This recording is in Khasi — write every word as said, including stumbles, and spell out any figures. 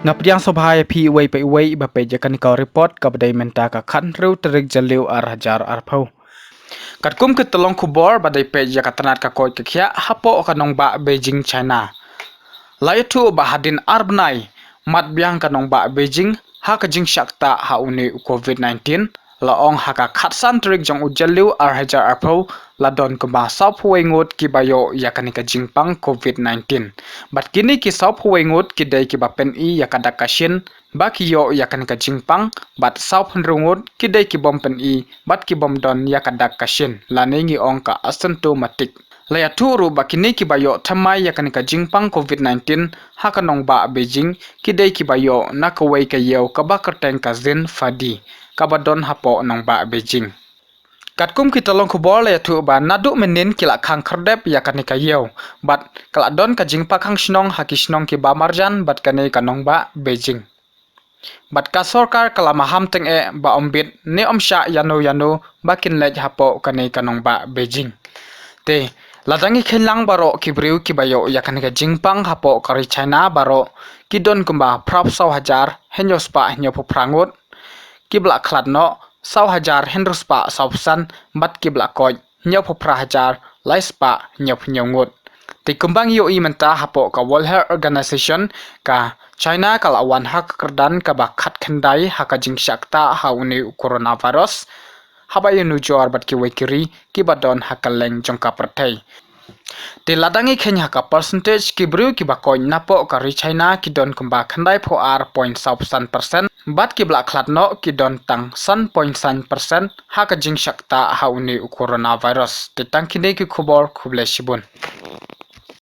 Nga pdiang sngewbha ïa phi iwei pa iwei ba peit ïa kane ka report kaba dei mynta ka khathynriew tarik Jylliew ar hajar arphew. Katkum ki tyllong khubor ba dei peit ïa ka tnat ka koit ka khiah hapoh ka nongbah Beijing, China. La ïathuh ba hadien ar bnai mat biang ka nongbah Beijing ha ka jingshah ktah ha une u covid nineteen, la ong ha ka khatsan tarik jong u Jylliew ar hajar arphew la don kumba sawphew wei ngut kiba ïoh ïa kane ka jingpang covid nineteen. Bad kine ki sawphew wei ngut ki dei kiba pyni ïa ka dak ka shin ba ki ïoh ïa kane ka jingpang, bad sawphew hynriew ngut ki dei ki bym pyni bad ki bym don ïa ka dak ka shin, lane ngi ong ka asymptomatic. La ïathuh ruh ba kine kiba ïoh thymmai ïa kane ka jingpang covid nineteen ha ka nongbah Beijing ki dei kiba ïoh na kawei ka ïew kaba kyrteng ka Xinfadi, kaba don hapoh nongbah Beijing. Katkum ki tyllong khubor la ïathuh ba naduh mynnin ki la khang khyrdep ïa kane ka ïew, bad ka la don ka jingpakkhang shnong ha ki shnong kiba marjan bad kane ka nongbah Beijing. Bad ka sorkar ka la maham tyngeh ba ym bit ne ym shah ïano ïano ba kin leit hapoh kane ka nongbah Beijing. Te, lada ngi kheiñ lang baroh ki briew kiba ïoh ïa kane ka jingpang hapoh ka ri China baroh ki don kumba phra phew saw hajar hynñiew spah hynñiew phew phra ngut, kiba la khlad noh saw hajar hynriew spah saw phew san, bad kiba la koit hynñiew phew phra hajar lai spah hynñiew phew hynñiew ngut. Te kumba ngi ïohi mynta hapoh ka World Health Organization, ka China ka la wan ha ka kyrdan kaba khatkhyndai ha ka jingshah ktah ha une u coronavirus, haba ïanujor bad kiwei ki ri kiba don ha kylleng jong ka pyrthei. Te lada ngi kheiñ ha ka percentage, ki briew kiba koit napoh ka ri China ki don kumba khyndai phew ar point saw phew san percent, bad kiba la khlad noh ki don tang san point san percent ha ka jingshah ktah ha une u coronavirus. Te tang kine ki khubor, khublei shibun.